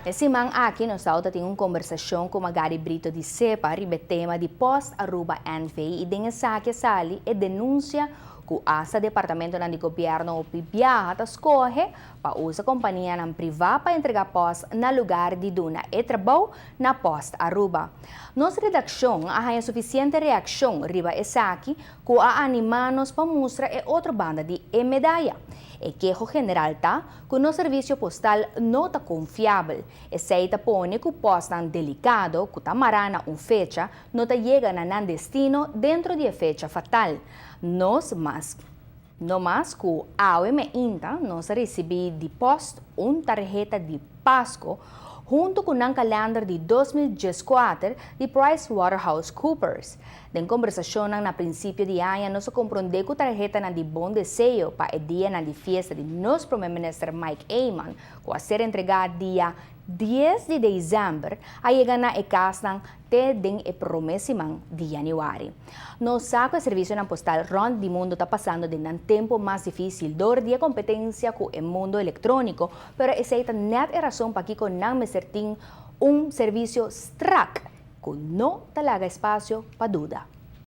E siman aki nos tabatin un kombersashon ku Magari Brito di SEPPA riba e tema di Post Aruba NV i den esaki a sali e denunsia ku asta departamentonan di gobièrnu hopi biaha ta skohe pa usa kompanianan privá pa entregá pòst na lugar di duna e trabou na Post Aruba. Nos redakshon a haña sufisiente reakshon riba esaki ku a animá nos pa mustra e otro banda di e medaya. E keho general ta ku nos servisio postal no ta konfiabel. Esei ta pone ku pòstnan delikado ku ta mará na un fecha no ta yega na nan destino dentro di e fecha fatal. Nos mas no mas ku awe mainta nos a risibí di pòst un tarheta di Pasco huntu ku nan kalender di 2014 di PricewaterhouseCoopers. Den kombersashonnan na prinsipio di aña nos a komprondé ku tarhetanan di bon deseo pa e dianan di fiesta di nos Prome Minister Mike Eman ku a ser entregá dia 10 di desèmber a yega na e kasnan te den e promé siman di yanüari. Nos sa ku e servisionan postal rònt di mundu ta pasando den nan tempu mas difísil dor di e kompetensia ku e mundu elektróniko, pero esei ta nèt e rason pakiko nan mester tin un servisio strak ku no ta laga espasio pa duda.